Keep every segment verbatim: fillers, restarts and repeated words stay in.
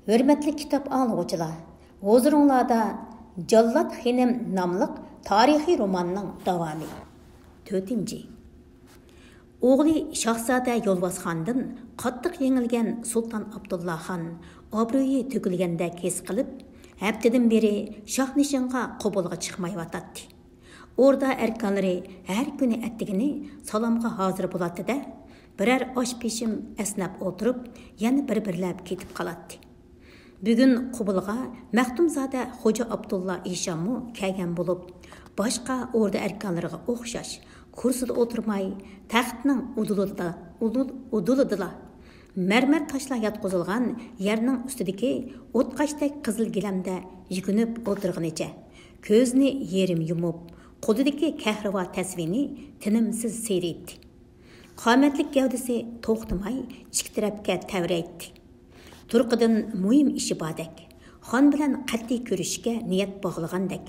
ھۆرمەتلىك كىتاب ئاڭلىغۇچىلار، ھۇزۇرۇڭلاردا جاللات خېنىم ناملىق تارىخىي روماننىڭ داۋامى. تۆتىنچى. ئوغلى شاھزادە يولۋاسخاندىن قاتتىق يېڭىلگەن سۇلتان ئابدۇللا خان ئابرۇيى تۆكۈلگەندەك ھېس قىلىپ، ھەپتىدىن بېرى شاھنىشىنغا قوبۇلغا چىقمايۋاتاتتى. ئوردا ئەركانلىرى ھەر كۈنى ئەتىگىنى سالامغا ھازىر بولاتتى-دە، بىرەر ئاش پىشىم ئەسنەپ ئولتۇرۇپ، يەنە بىر-بىرلەپ كېتىپ قالاتتى. بۈگۈن قوبۇلغا مەختۇمزادە خوجا ئابدۇللا ئىشانمۇ كەلگەن بولۇپ، باشقا ئوردا ئەركانلىرىغا ئوخشاش كۇرسىدا ئولتۇرماي، تەختنىڭ ئۇدۇلىدا، ئۇدۇل-، ئۇدۇلىدىلا مەرمەر تاشلار ياتقۇزۇلغان يەرنىڭ ئۈستىدىكى ئوتقاشتەك قىزىل گىلەمدە يۈكۈنۈپ ئولتۇرغىنىچە، كۆزىنى يېرىم يۇمۇپ، قولىدىكى كەھرىۋا تەسۋىنى تىنىمسىز سىيرىيتتى. قامەتلىك گەۋدىسى توختىماي ئىككى تەرەپكە تەۋرەيتتى. تۇرقىدىن مۇھىم ئىشى باردەك، خان بىلەن قەتئىي كۆرۈشۈشكە نىيەت باغلىغاندەك.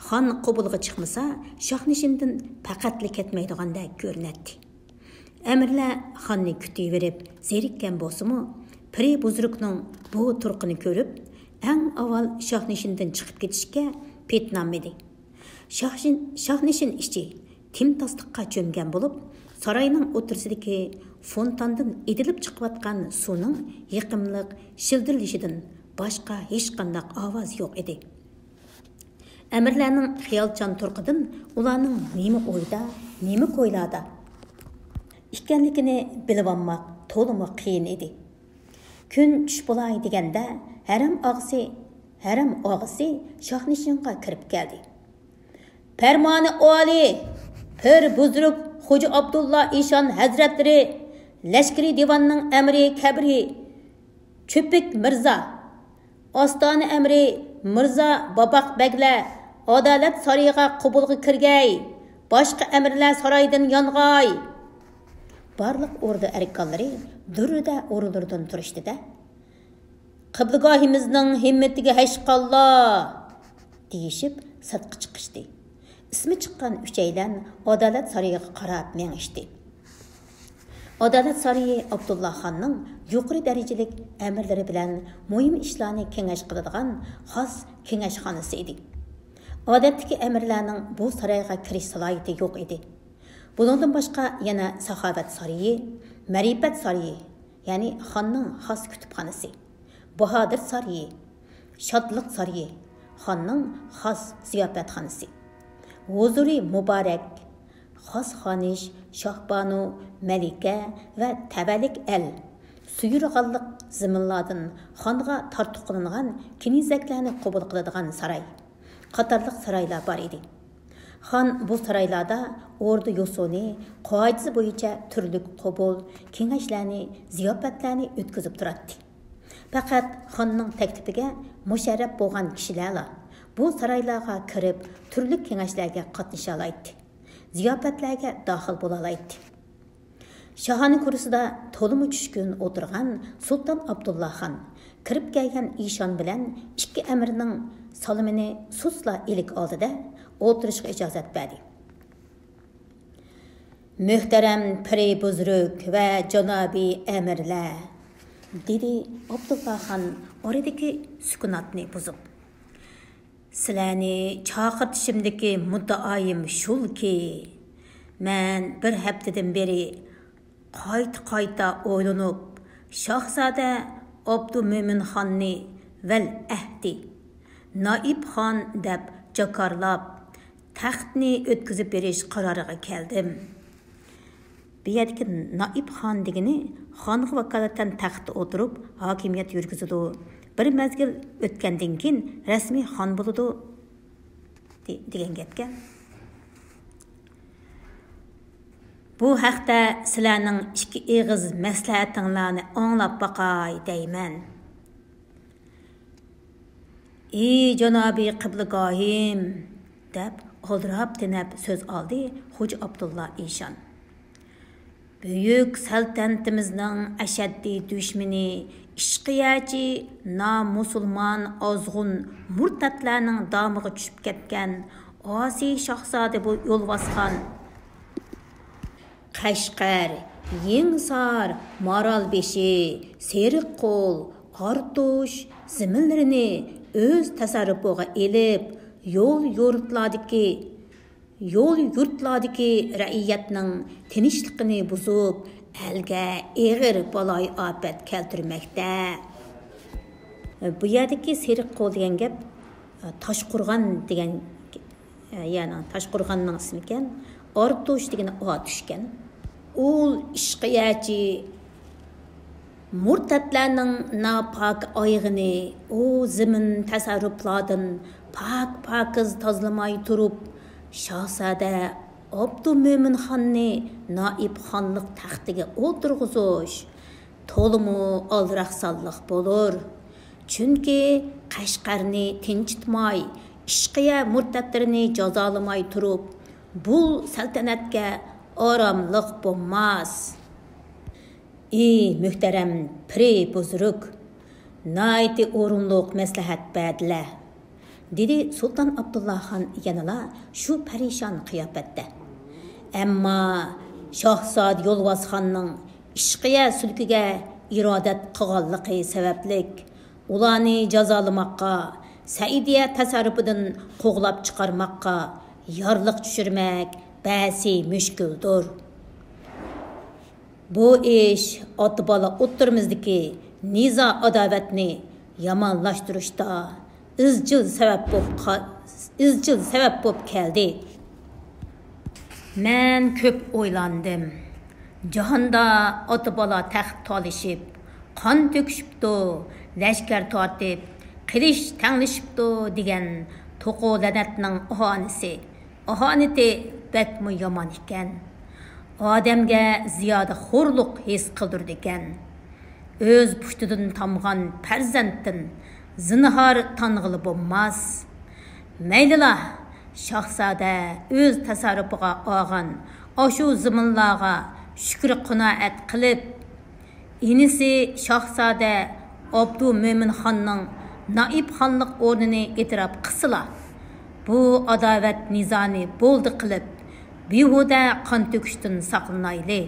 خان قوبۇلغا چىقمىسا، شاھنىشىندىن پەقەتلا كەتمەيدىغاندەك كۆرۈنەتتى. ئەمىرلەر خاننى كۈتۈۋېرىپ زېرىككەن بولسىمۇ، پىرى بۇزرۇكنىڭ بۇ تۇرقىنى كۆرۈپ، ئەڭ ئاۋۋال شاھنىشىندىن چىقىپ كېتىشكە پېتىنالمىدى. شاھشىن-، شاھنىشىن ئىچى تىمتاسلىققا چۆمگەن بولۇپ، ساراينىڭ ئوتتۇرىسىدىكى فونتاندىن ئېتىلىپ چىقىۋاتقان سۇنىڭ يېقىملىق شىلدىرلىشىدىن باشقا ھېچقانداق ئاۋاز يوق ئىدى. ئەمىرلەرنىڭ خىيالچان تۇرقىدىن ئۇلارنىڭ نېمە ئويدا، نېمە كويلاردا ئىكەنلىكىنى بىلىۋالماق تولىمۇ قىيىن ئىدى. كۈن چۈش بولاي دېگەندە، ھەرەم ئاغىسى، ھەرەم ئاغىسى شاھنىشىنغا كىرىپ كەلدى. پەرمانى ئالىي، پىر بۇزرۇك خوجا ئابدۇللا ئىشان ھەزرەتلىرى، لەشكىرىي دىۋاننىڭ ئەمىرى كەبىرى چۆپۈك مىرزا، ئاستانە ئەمىرى مىرزا باباق بەگلەر ئادالەت سارىيىغا قوبۇلغا كىرگەي، باشقا ئەمىرلەر سارايدىن يانغاي. بارلىق ئوردا ئەركانلىرى دۈررىدە ئورۇنلىرىدىن تۇرۇشتى-دە، قىبلىگاھىمىزنىڭ ھىممىتىگە ھەشقاللا! دېيىشىپ سىرتقا چىقىشتى. ئىسمى چىققان ئۈچەيلەن ئادالەت سارىيىغا قاراپ مېڭىشتى. ئادالەت سارىيى ئابدۇللا خاننىڭ يۇقىرى دەرىجىلىك ئەمىرلىرى بىلەن مۇھىم ئىشلارنى كېڭەش قىلىدىغان خاس كېڭەشخانىسى ئىدى. ئادەتتىكى ئەمىرلەرنىڭ بۇ سارايغا كىرىش سالاھىيىتى يوق ئىدى. بۇنىڭدىن باشقا يەنە ساخاۋەت سارىيى، مەرىپەت سارىيى، يەنى خاننىڭ خاس كۇتۇپخانىسى، باھادىر سارىيى، شادلىق سارىيى، خاننىڭ خاس زىياپەتخانىسى، ھۇزۇرى مۇبارەك، خاس خانىش، شاھبانۇ، مەلىكە ۋە تەۋەلىك ئەل، سۇيۇرغاللىق زېمىنلاردىن خانغا تارتۇق قىلىنغان كېنىزەكلەرنى قوبۇل قىلىدىغان ساراي قاتارلىق سارايلار بار ئىدى. خان بۇ سارايلاردا ئوردا يوسۇنى، قائىدىسى بويىچە تۈرلۈك قوبۇل، كېڭەشلەرنى، زىياپەتلەرنى ئۆتكۈزۈپ تۇراتتى. پەقەت خاننىڭ تەكلىپىگە مۇشەررەپ بولغان كىشىلەرلا بۇ سارايلارغا كىرىپ، تۈرلۈك كېڭەشلەرگە قاتنىشالايتتى، زىياپەتلەرگە داخىل بولالايتتى. شاھانە كۇرسىدا تولىمۇ چۈشكۈن ئولتۇرغان سۇلتان ئابدۇللا خان كىرىپ كەلگەن ئىشان بىلەن ئىككى ئەمىرنىڭ سالىمىنى سۇسلا ئىلىك ئالدى-دە، ئولتۇرۇشقا ئىجازەت بەردى. مۆھتەرەم پىرى بۇزرۇك ۋە جانابىي ئەمىرلەر، دېدى ئابدۇللا خان ئارىدىكى سۈكۈناتنى بۇزۇپ. سىلەرنى چاقىرتىشىمدىكى مۇددىئايىم شۇلكى، مەن بىر ھەپتىدىن بېرى قايتا-قايتا ئويلىنىپ، شاھزادە ئابدۇمۆمىن خاننى ۋەلىئەھدى، نائىب خان دەپ جاكارلاپ، تەختنى ئۆتكۈزۈپ بېرىش قارارىغا كەلدىم. بۇ يەردىكى نائىب خان دېگىنى خانغا ۋاكالىتەن تەختتە ئولتۇرۇپ ھاكىمىيەت يۈرگۈزىدۇ، بىر مەزگىل ئۆتكەندىن كېيىن رەسمىي خان بولىدۇ، دې-، دېگەن گەپكەن. بۇ ھەقتە سىلەرنىڭ ئىككى ئېغىز مەسلىھەتىڭلارنى ئاڭلاپ باقاي دەيمەن. ئى جانابىي قىبلىگاھىم، دەپ ئالدىراپ تېنەپ سۆز ئالدى خوجا ئابدۇللا ئىشان. بۈيۈك سەلتەنىتىمىزنىڭ ئەشەددىي دۈشمىنى، ئىشقىيەچى نامۇسۇلمان ئازغۇن مۇرتەتلەرنىڭ دامىغا چۈشۈپ كەتكەن ئاسىي شاھزادە بۇ يولۋاسخان، قەشقەر، يېڭىسار، مارالبېشى، سېرىققول، ئارتۇش زېمىنلىرىنى ئۆز تەسەررۇپىغا ئېلىپ، يول يۇرتلاردىكى، يول يۇرتلاردىكى رەئىيەتنىڭ تىنچلىقىنى بۇزۇپ، ئەلگە ئېغىر بالايىئاپەت كەلتۈرمەكتە. بۇ يەردىكى سېرىق قول دېگەن گەپ، تاشقورغان دېگەن، يەنى تاشقورغاننىڭ ئىسمىكەن، ئارتۇش دېگىنى ئاتۇشكەن. ئۇ ئىشقىيەچى مۇرتەتلەرنىڭ ناپاك ئايىغىنى ئۇ زېمىن تەسەررۇپلاردىن پاك-پاكىز تازىلىماي تۇرۇپ، شاھزادە ئابدۇمۆمىن خاننى نائىب خانلىق تەختىگە ئولتۇرغۇزۇش تولىمۇ ئالدىراقسانلىق بولۇر. چۈنكى قەشقەرنى تىنچىتماي، ئىشقىيە مۇرتەتلىرىنى جازالىماي تۇرۇپ، بۇ سەلتەنەتكە ئاراملىق بولماس. ئى مۆھتەرەم پىرى بۇزرۇك، ناھايىتى ئورۇنلۇق مەسلىھەت بەردىلە، دېدى سۇلتان ئابدۇللا خان يەنىلا شۇ پەرىشان قىياپەتتە. ئەمما شاھزادە يولۋاس خاننىڭ ئىشقىيە سۈلكىگە ئىرادەت قىلغانلىقى سەۋەبلىك، ئۇلارنى جازالىماققا، سەئىدىيە تەسەررۇپىدىن قوغلاپ چىقارماققا يارلىق چۈشۈرمەك بەسى مۈشكۈلدۇر. بۇ ئىش ئاتا-بالا ئوتتۇرىمىزدىكى نىزا-ئاداۋەتنى يامانلاشتۇرۇشتا ئىزچىل سەۋەب بولۇپ قا-، ئىزچىل سەۋەب بولۇپ كەلدى. مەن كۆپ ئويلاندىم. جاھاندا ئاتا-بالا تەخت تالىشىپ، قان تۆكۈشۈپتۇ، لەشكەر تارتىپ، قىلىچ تەڭلىشىپتۇ دېگەن توقۇ لەنەتنىڭ ئاھانىسى، ئاھانىتى بەكمۇ يامان ئىكەن. ئادەمگە زىيادە خورلۇق ھېس قىلدۇرىدىكەن. ئۆز پۇشتىدىن تامغان پەرزەنتتىن زىنھار تانغىلى بولماس. مەيلىلا، شاھزادە ئۆز تەسەررۇپىغا ئالغان ئاشۇ زېمىنلارغا شۈكرى قانائەت قىلىپ، ئىنىسى شاھزادە ئابدۇمۆمىن خاننىڭ نائىب خانلىق ئورنىنى ئېتىراپ قىلسىلا، بۇ ئاداۋەت نىزانى بولدى قىلىپ، بىھۇدە قان تۆكۈشتىن ساقلىنايلى.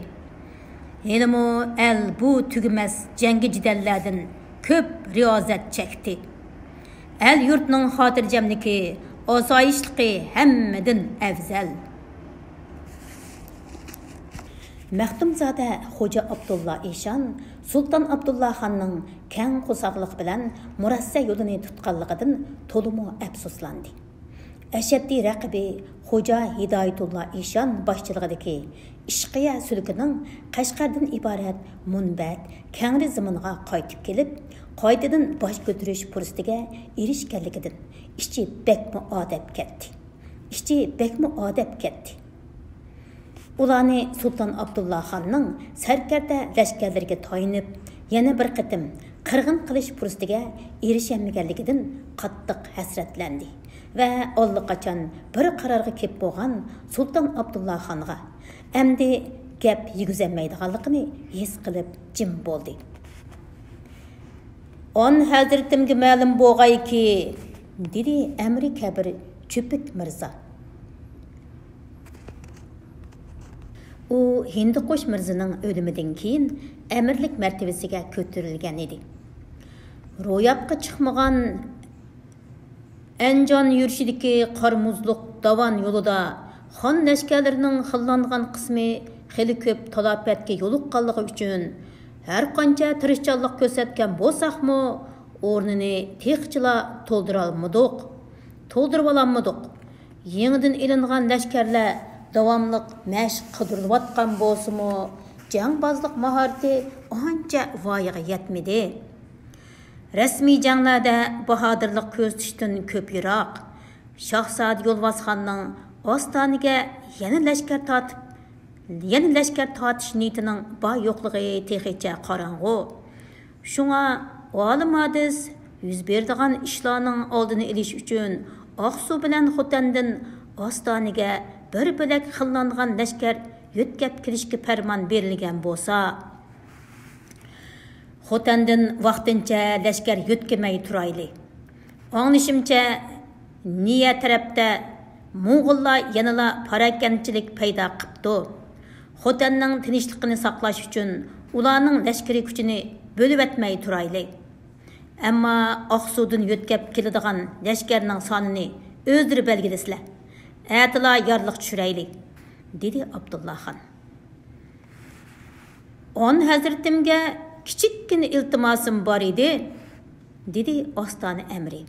ھېلىمۇ ئەل بۇ تۈگىمەس جەڭگى جېدەللەردىن كۆپ رىيازەت چەكتى. ئەل-يۇرتنىڭ خاتىرجەملىكى، ئاسايىشلىقى ھەممىدىن ئەۋزەل. مەختۇمزادە خوجا ئابدۇللا ئىشان سۇلتان ئابدۇللا خاننىڭ كەڭ قورساقلىق بىلەن مۇرەسسە يولىنى تۇتقانلىقىدىن تولىمۇ ئەپسۇسلاندى. ئەشەددىي رەقىبى خوجا ھىدايەتۇللا ئىشان باشچىلىقىدىكى ئىشقىيە سۈلكىنىڭ قەشقەردىن ئىبارەت مۇنبەت كەڭرى زېمىنغا قايتىپ كېلىپ، قايتىدىن باش كۆتۈرۈش پۇرسىتىگە ئېرىشكەنلىكىدىن ئىچى بەكمۇ ئادەپ كەتتى. ئىچى بەكمۇ ئادەپ كەتتى. ئۇلارنى سۇلتان ئابدۇللا خاننىڭ سەركەردە لەشكەرلىرىگە تايىنىپ، يەنە بىر قېتىم قىرغىن قىلىش پۇرسىتىگە ئېرىشەلمىگەنلىكىدىن قاتتىق ھەسرەتلەندى ۋە ئاللىقاچان بىر قارارغا كېلىپ بولغان سۇلتان ئابدۇللا خانغا ئەمدى گەپ يېگۈزەلمەيدىغانلىقىنى ھېس قىلىپ جىم بولدى. ئان ھەزرىتىمگە مەلۇم بولغايكى، دېدى ئەمىرى كەبىر چۆپۈك مىرزا. ئۇ ھىندىقۇش مىرزىنىڭ ئۆلۈمىدىن كېيىن ئەمىرلىك مەرتىۋىسىگە كۆتۈرۈلگەن ئىدى. روياپقا چىقمىغان ئەنجان يۈرۈشىدىكى قار مۇزلۇق داۋان يولىدا خان لەشكەرلىرىنىڭ خىللانغان قىسمى خېلى كۆپ تالاپەتكە يولۇققانلىقى ئۈچۈن، ھەرقانچە تىرىشچانلىق كۆرسەتكەن بولساقمۇ، ئورنىنى تېخىچىلا تولدۇرالمىدۇق، تولدۇرۇۋالالمىدۇق. يېڭىدىن ئېلىنغان لەشكەرلەر داۋاملىق مەشىق قىلدۇرۇلۇۋاتقان بولسىمۇ، جەڭبازلىق ماھارىتى ئانچە ۋايىغا يەتمىدى. رەسمىي جەڭلەردە باھادىرلىق كۆرسىتىشتىن كۆپ يىراق، شاھزادە يولۋاسخاننىڭ ئاستانىگە يەنە لەشكەر تارتىپ، يەنە لەشكەر تارتىش نىيىتىنىڭ بار يوقلۇقى تېخىچە قاراڭغۇ. شۇڭا ئالىم ھادىس يۈز بېرىدىغان ئىشلارنىڭ ئالدىنى ئېلىش ئۈچۈن، ئاقسۇ بىلەن خوتەندىن ئاستانىگە بىر بۆلەك خىللانغان لەشكەر يۆتكەپ كېلىشكە پەرمان بېرىلگەن بولسا، خوتەندىن ۋاقتىنچە لەشكەر يۆتكىمەي تۇرايلى. ئاڭلىشىمچە، نىيە تەرەپتە موڭغۇللار يەنىلا پاراكەندىچىلىك پەيدا قىپتۇ. خوتەننىڭ تىنچلىقىنى ساقلاش ئۈچۈن ئۇلارنىڭ لەشكىرىي كۈچىنى بۆلۈۋەتمەي تۇرايلى. ئەمما ئاقسۇدىن يۆتكەپ كېلىدىغان لەشكەرنىڭ سانىنى ئۆزلىرى بەلگىلىسىلە، ئەتىلا يارلىق چۈشۈرەيلى، دېدى ئابدۇللا خان. ئون ھەزرىتىمگە كىچىككىنە ئىلتىماسىم بار ئىدى، دېدى ئاستانە ئەمرى.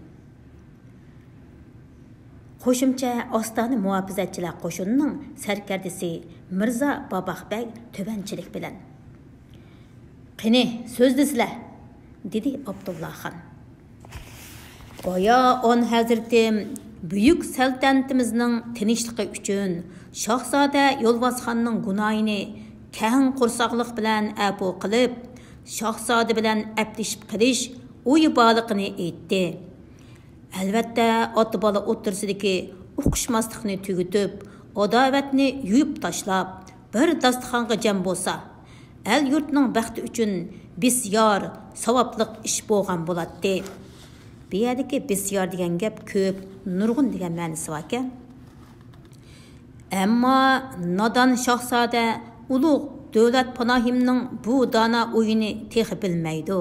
قوشۇمچە ئاستانە مۇھاپىزەتچىلەر قوشۇنىنىڭ سەركەردىسى مىرزا باباق بەگ تۆۋەنچىلىك بىلەن، قېنى، سۆزلىسىلە، دېدى ئابدۇللا خان. بايا ئون ھەزرىتىم بۈيۈك سەلتەنىتىمىزنىڭ تىنچلىقى ئۈچۈن شاھزادە يولۋاسخاننىڭ گۇناھىنى كەڭ قورساقلىق بىلەن ئەپۇ قىلىپ، شاھزادە بىلەن ئەپلىشىپ قېلىش ئويى بارلىقىنى ئېيتتى. ئەلۋەتتە، ئاتا-بالا ئوتتۇرىسىدىكى ئۇقۇشماسلىقنى تۈگىتىپ، ئاداۋەتنى يۇيۇپ تاشلاپ، بىر داستىخانغا جەم بولسا، ئەل-يۇرتنىڭ بەختى ئۈچۈن بىسيار ساۋابلىق ئىش بولغان بولاتتى. بۇ يەردىكى بىسيار دېگەن گەپ كۆپ، نۇرغۇن دېگەن مەنىسى باركەن. ئەمما نادان شاھزادە ئۇلۇغ دۆلەت پاناھىمنىڭ بۇ دانا ئويىنى تېخى بىلمەيدۇ.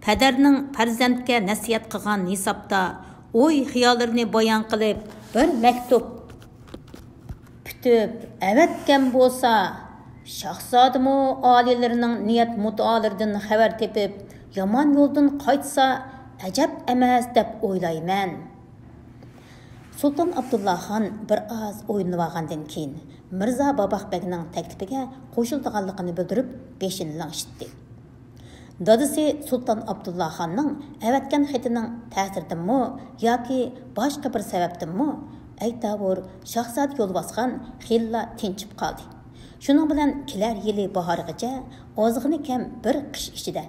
پەدەرنىڭ پەرزەنتكە نەسىھەت قىلغان ھېسابتا ئوي-خىياللىرىنى بايان قىلىپ، بىر مەكتۇپ پۈتۈپ ئەۋەتكەن بولسا، شاھزادىمۇ ئالىيلىرىنىڭ نىيەت مۇددىئالىرىدىن خەۋەر تېپىپ، يامان يولدىن قايتسا ئەجەب ئەمەس دەپ ئويلايمەن. سۇلتان ئابدۇللا خان بىر ئاز ئويلىنىۋالغاندىن كېيىن، مىرزا باباق بەگنىڭ تەكلىپىگە قوشۇلىدىغانلىقىنى بىلدۈرۈپ، بېشىنى لىڭشىتتى. دادىسى سۇلتان ئابدۇللا خاننىڭ ئەۋەتكەن خېتىنىڭ تەسىرىدىنمۇ ياكى باشقا بىر سەۋەبتىنمۇ، ئەيتاۋۇر، شاھزادە يولۋاسخان خېلىلا تىنچىپ قالدى. شۇنىڭ بىلەن كېلەر يىلى باھارغىچە ئازغىنە كەم بىر قىش ئىچىدە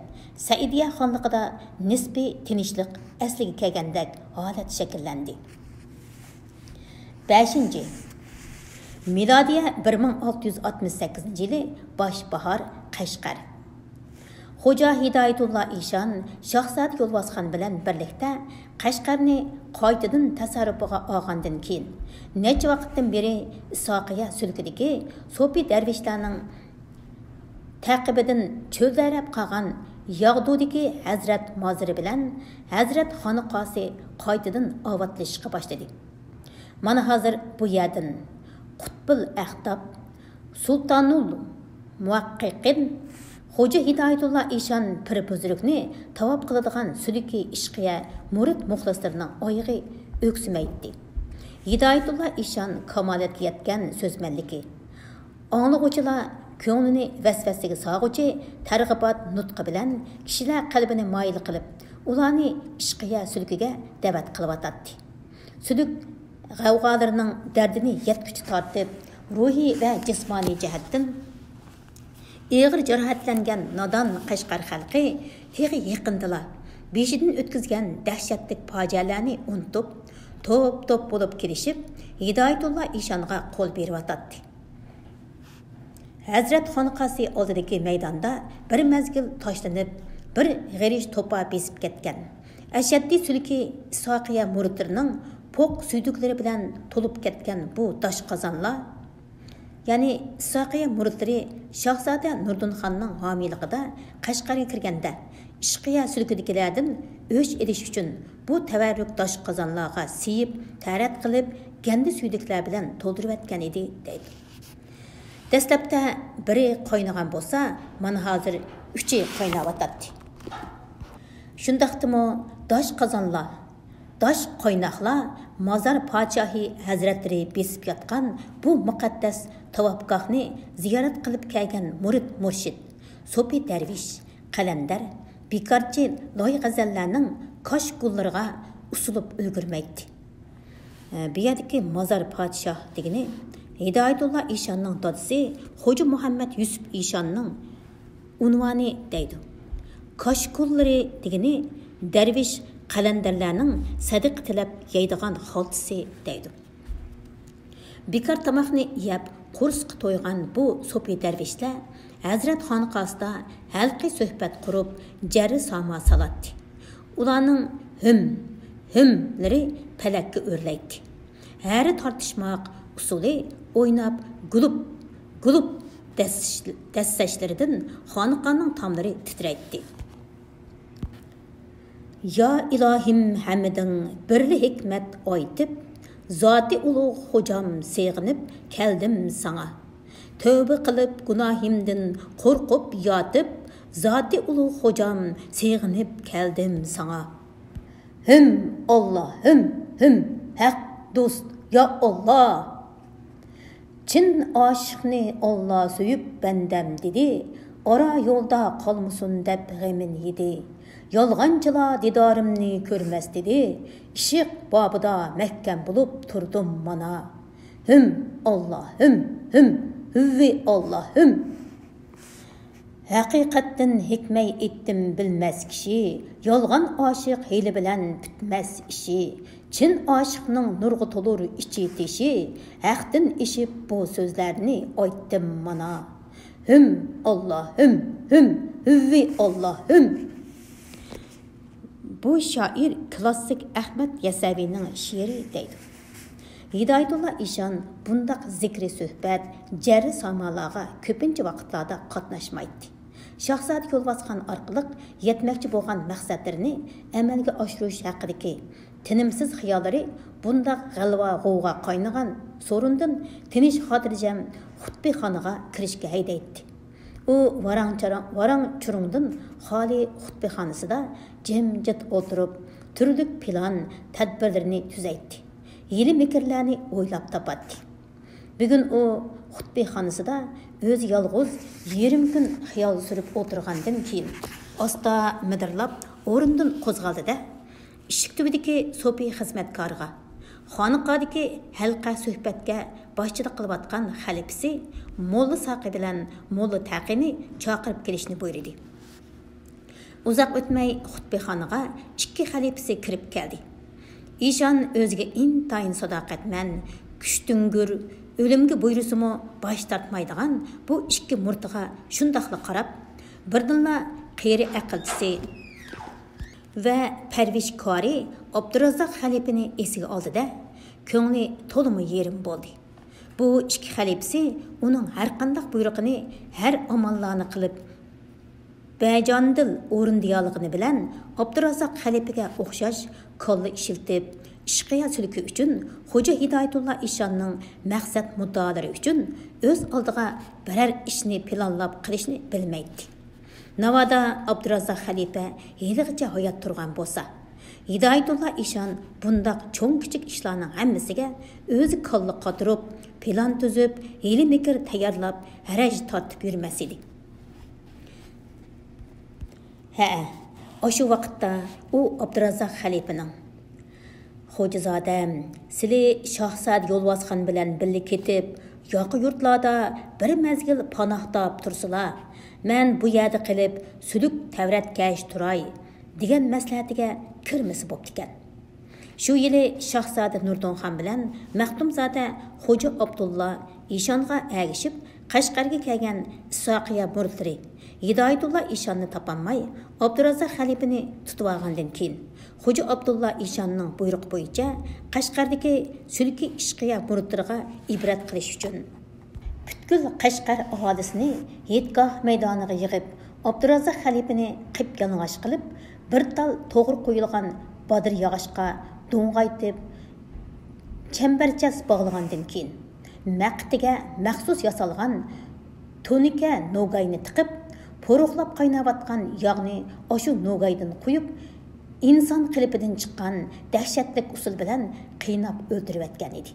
سەئىدىيە خانلىقىدا نىسپىي تىنچلىق ئەسلىگە كەلگەندەك ھالەت شەكىللەندى. بەشىنچى، مىلادىيە بىر مىڭ ئالتە يۈز ئاتمىش سەككىزىنچى يىلى باش باھار، قەشقەر. خوجا ھىدايەتۇللا ئىشان شاھزادە يولۋاسخان بىلەن بىرلىكتە قەشقەرنى قايتىدىن تەسەررۇپىغا ئالغاندىن كېيىن، نەچچە ۋاقىتتىن بېرى ئىسھاقىيە سۈلكىدىكى سوپى دەرۋىشلەرنىڭ تەقىبىدىن چۆلدەرەپ قالغان ياغدۇدىكى ھەزرەت مازىرى بىلەن ھەزرەت خانىقاسى قايتىدىن ئاۋاتلىشىشقا باشلىدى. مانا ھازىر بۇ يەردىن قۇتبۇل ئەختاب، سۇلتانۇل مۇھەققىقىن، خوجا ھىدايەتۇللا ئىشان پىر بۇزرۇكنى تاۋاپ قىلىدىغان سۈلۈكى ئىشقىيە مۇرىت مۇخلىسلىرىنىڭ ئايىغى ئۆكسۈمەيتتى. ھىدايەتۇللا ئىشان كامالەتكە يەتكەن سۆزمەنلىكى، ئاڭلىغۇچىلار كۆڭلىنى ۋەسۋەسىگە سالغۇچى تەرغىبات نۇتقى بىلەن كىشىلەر قەلبىنى مايىل قىلىپ، ئۇلارنى ئىشقىيە سۈلكىگە دەۋەت قىلىۋاتاتتى. سۈلۈك غەۋغالىرىنىڭ دەردىنى يەتكۈچە تارتىپ، روھىي ۋە جىسمانىي جەھەتتىن ئېغىر جاراھەتلەنگەن نادان قەشقەر خەلقى تېخى يېقىندىلا بېشىدىن ئۆتكۈزگەن دەھشەتلىك پاجىئەلەرنى ئۇنتۇپ، توپ-توپ بولۇپ كېلىشىپ، ھىدايەتۇللا ئىشانغا قول بېرىۋاتاتتى. ھەزرەت خانقاسى ئالدىدىكى مەيداندا بىر مەزگىل تاشلىنىپ، بىر غېرىش توپا بېسىپ كەتكەن. ئەشەددىي سۈلكى ئىسھاقىيە مۇرىتلىرىنىڭ پوق سۈيدۈكلىرى بىلەن تولۇپ كەتكەن بۇ داش قازانلار، يەنى ئىسھاقىيە مۇرىتلىرى شاھزادە نۇردىن خاننىڭ ھامىيلىقىدا قەشقەرگە كىرگەندە، ئىشقىيە سۈلكىدىكىلەردىن ئۆچ ئېلىش ئۈچۈن بۇ تەۋەررۈك داش قازانلارغا سىيىپ، تەرەت قىلىپ، گەندە سۈيدۈكلەر بىلەن تولدۇرۇۋەتكەن ئىدى، دەيدۇ. دەسلەپتە بىرى قاينىغان بولسا، مانا ھازىر ئۈچى قايناۋاتاتتى. شۇنداقتىمۇ داش قازانلار، داش قايناقلار مازار پادىشاھى ھەزرەتلىرى بېسىپ ياتقان بۇ مۇقەددەس تاۋاپگاھنى زىيارەت قىلىپ كەلگەن مۇرىت مۇرشىد، سوپى دەرۋىش، قەلەندەر، بىكارچى لايغەزەللەرنىڭ كاش گۈللىرىغا ئۇسۇلۇپ ئۈلگۈرمەيتتى. بۇ يەردىكى مازار پادىشاھ دېگىنى ھىدايەتۇللا ئىشاننىڭ دادىسى خوجا مۇھەممەد يۈسۈپ ئىشاننىڭ ئۇنۋانى دەيدۇ. كاش گۈللىرى دېگىنى دەرۋىش قەلەندەرلەرنىڭ سەدىقە تىلەپ يەيدىغان خالتىسى دەيدۇ. بىكار تاماقنى يەپ، قورسىقى تويغان بۇ سوپى دەرۋىشلەر ھەزرەت خانقاسىدا ھەلقە سۆھبەت قۇرۇپ، جەررى ساما سالاتتى. ئۇلارنىڭ ھۈم، ھۈملىرى پەلەككە ئۆرلەيتتى. ھەرە تارتىشماق ئۇسسۇلى ئويناپ، گۇلۇپ، گۇلۇپ دەسسەشلىرىدىن خانىقانىڭ تاملىرى تىترەيتتى. يا ئىلاھىم ھەممىدىڭ بىرلا ھېكمەت ئايتىپ، زاتى ئۇلۇغ خوجام سېغىنىپ كەلدىم ساڭا. تەۋبە قىلىپ گۇناھىمدىن قورقۇپ ياتىپ، زاتى ئۇلۇغ خوجام سېغىنىپ كەلدىم ساڭا. ھىم، ئاللا، ھىم، ھىم، ھەق دوست، يا ئاللا! چىن ئاشىقنى ئاللا سۆيۈپ بەندەم دېدى، ئارا يولدا قالمىسۇن دەپ غېمىن يېدى. يالغانچىلار دىدارىمنى كۆرمەس دېدى، ئىشق بابىدا مەھكەم بولۇپ تۇردۇم مانا. ھىم، ئاللا، ھىم، ھىم، ھۈۋۋى ئاللا، ھىم. ھەقىقەتتىن ھېكمەي ئېيتتىم بىلمەس كىشى، يالغان ئاشىق ھىيلە بىلەن پۈتمەس ئىشى. چىن ئاشىقنىڭ نۇرغا تولۇر ئىچى تېشى، ھەقتىن ئېشىپ بۇ سۆزلەرنى ئايتتىم مانا. ھىم، ئاللا، ھىم، ھىم، ھۈۋۋى ئاللا، ھىم. بۇ شائىر كلاسسىك ئەخمەت يەسەۋىنىڭ شېئىرى دەيدۇ. ھىدايەتۇللا ئىشان بۇنداق زىكرى سۆھبەت، جەررى سامالارغا كۆپىنچە ۋاقىتلاردا قاتناشمايتتى. شاھزادە يولۋاسخان ئارقىلىق يەتمەكچى بولغان مەقسەتلىرىنى ئەمەلگە ئاشۇرۇش ھەققىدىكى تىنىمسىز خىياللىرى بۇنداق غەلۋە غوۋغا قاينىغان سورۇندىن تىنچ خاتىرجەم خۇتبىخانىغا كىرىشكە ھەيدەيتتى. ئۇ ۋاراڭ-چاراڭ، ۋاراڭ-چۇرۇڭدىن خالىي خۇتبىخانىسىدا جىمجىت ئولتۇرۇپ، تۈرلۈك پىلان، تەدبىرلىرىنى تۈزەيتتى. ھىيلە-مىكىرلەرنى ئويلاپ تاپاتتى. بۈگۈن ئۇ خۇتبىخانىسىدا ئۆزى يالغۇز يېرىم كۈن خىيال سۈرۈپ ئولتۇرغاندىن كېيىن، ئاستا مىدىرلاپ ئورنىدىن قوزغالدى-دە، ئىشىك تۈۋىدىكى سوپى خىزمەتكارىغا، خانىقادىكى ھەلقە سۆھبەتكە باشچىلىق قىلىۋاتقان خەلىپىسى موللا ساقى بىلەن موللا تەقىنى چاقىرىپ كېلىشنى بۇيرۇدى. ئۇزاق ئۆتمەي خۇتبىخانىغا ئىككى خەلىپىسى كىرىپ كەلدى. ئىشان ئۆزىگە ئىنتايىن ساداقەتمەن، كۈچتۈڭگۈر، ئۆلۈمگە بۇيرۇسىمۇ باش تارتمايدىغان بۇ ئىككى مۇرتىغا شۇنداقلا قاراپ، بىردىنلا قېرى ئەقىلچىسى ۋە پەرۋىشكارى ئابدۇرازاق خەلىپىنى ئېسىگە ئالدى-دە، كۆڭلى تولىمۇ يېرىم بولدى. بۇ ئىككى خەلىپىسى ئۇنىڭ ھەرقانداق بۇيرۇقىنى، ھەر ئاماللارنى قىلىپ، بەجانىدىل ئورۇندىيالىغىنى بىلەن، ئابدۇرازاق خەلىپىگە ئوخشاش كاللا ئىشلىتىپ، ئىشقىيا سۈلۈكى ئۈچۈن، خوجا ھىدايەتۇللا ئىشاننىڭ مەقسەت مۇددىئالىرى ئۈچۈن ئۆز ئالدىغا بىرەر ئىشنى پىلانلاپ قىلىشنى بىلمەيتتى. ناۋادا ئابدۇرازاق خەلىپە ھېلىغىچە ھايات تۇرغان بولسا، ھىدايەتۇللا ئىشان بۇنداق چوڭ-كىچىك ئىشلارنىڭ ھەممىسىگە ئۆزى كاللا قاتۇرۇپ، پىلان تۈزۈپ، ھىيلە-مىكىر تەييارلاپ، ھەرەج تارتىپ يۈرمەس ئىدى. ھەئە، ئاشۇ ۋاقىتتا ئۇ ئابدۇرازاق خەلىپىنىڭ، «خوجازادەم، سىلى شاھزادە يولۋاسخان بىلەن بىللە كېتىپ، ياقا يۇرتلاردا بىر مەزگىل پاناھ تاپ تۇرسىلا، مەن بۇ يەردە قېلىپ سۈلۈك تەۋرەتكەچ تۇراي» دېگەن مەسلىھەتىگە كىرمىسە بوپتىكەن. شۇ يىلى شاھزادە نۇردىنخان بىلەن مەختۇمزادە خوجا ئابدۇللا ئىشانغا ئەگىشىپ، قەشقەرگە كەلگەن ئىسھاقىيە مۇرىتلىرى ھىدايەتۇللا ئىشاننى تاپالماي، ئابدۇرازاق خەلىپىنى تۇتۇۋالغاندىن كېيىن، خوجا ئابدۇللا ئىشاننىڭ بۇيرۇقى بويىچە قەشقەردىكى سۈلكى ئىشقىيە مۇرىتلىرىغا ئىبرەت قىلىش ئۈچۈن، پۈتكۈل قەشقەر ئاھالىسىنى ھېيتگاھ مەيدانىغا يىغىپ، ئابدۇرازاق خەلىپىنى قىپيالىڭاچ قىلىپ، بىر تال توغرا قويۇلغان بادىر ياغاچقا دوڭغايتىپ، چەمبەرچاس باغلىغاندىن كېيىن، مەقئىتىگە مەخسۇس ياسالغان تونىكە نوگاينى تىقىپ، پورۇقلاپ قايناۋاتقان ياغنى ئاشۇ نوگايدىن قۇيۇپ، ئىنسان قېلىپىدىن چىققان دەھشەتلىك ئۇسۇل بىلەن قىيناپ ئۆلتۈرۈۋەتكەن ئىدى.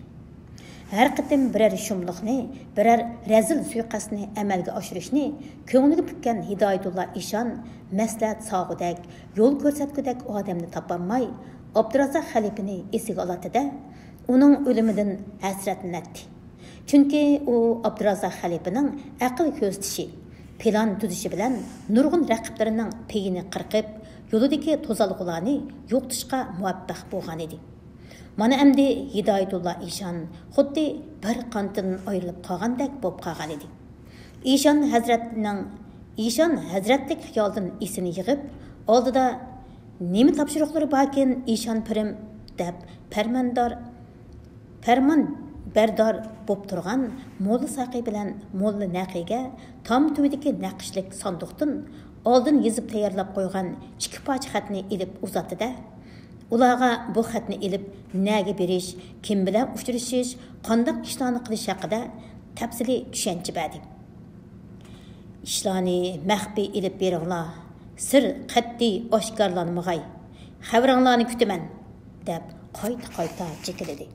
ھەر قېتىم بىرەر شۇملۇقنى، بىرەر رەزىل سۇيىقەستنى ئەمەلگە ئاشۇرۇشنى كۆڭلىگە پۈككەن ھىدايەتۇللا ئىشان مەسلىھەت سالغۇدەك، يول كۆرسەتكۈدەك ئادەمنى تاپالماي، ئابدۇرازاق خەلىپىنى ئېسىگە ئالاتتى-دە، ئۇنىڭ ئۆلۈمىدىن ھەسرەتلىنەتتى. چۈنكى ئۇ ئابدۇرازاق خەلىپىنىڭ ئەقىل كۆرسىتىشى، پىلان تۈزۈشى بىلەن نۇرغۇن رەقىبلىرىنىڭ پېيىنى قىرقىپ، يولىدىكى توزالغۇلارنى يوقىتىشقا مۇۋەپپەق بولغانىدى. مانا ئەمدى ھىدايەتۇللا ئىشان خۇددى بىر قانىتىدىن ئايرىلىپ قالغاندەك بولۇپ قالغانىدى. ئىشان ھەزرەتنىڭ، ئىشان ھەزرەتلىك خىيالدىن ئېسىنى يىغىپ، ئالدىدا «نېمە تاپشۇرۇقلىرى باركىن، ئىشان پىرىم؟» دەپ پەرماندار، پەرمان بەردار بوپ تۇرغان موللا ساقى بىلەن موللا نەقىگە تام تۈۋىدىكى نەقىشلىك ساندۇقتىن ئالدىن يېزىپ تەييارلاپ قويغان ئىككى پارچە خەتنى ئېلىپ ئۇزاتتى-دە، ئۇلارغا بۇ خەتنى ئېلىپ نەگە بېرىش، كىم بىلەن ئۇچرىشىش، قانداق ئىشلارنى قىلىش ھەققىدە تەپسىلىي چۈشەنچە بەردى. «ئىشلارنى مەخپىي ئېلىپ بېرىڭلار، سىر قەتئىي ئاشكارىلانمىغاي. خەۋىرىڭلارنى كۈتىمەن» دەپ قايتا-قايتا جېكىلىدى.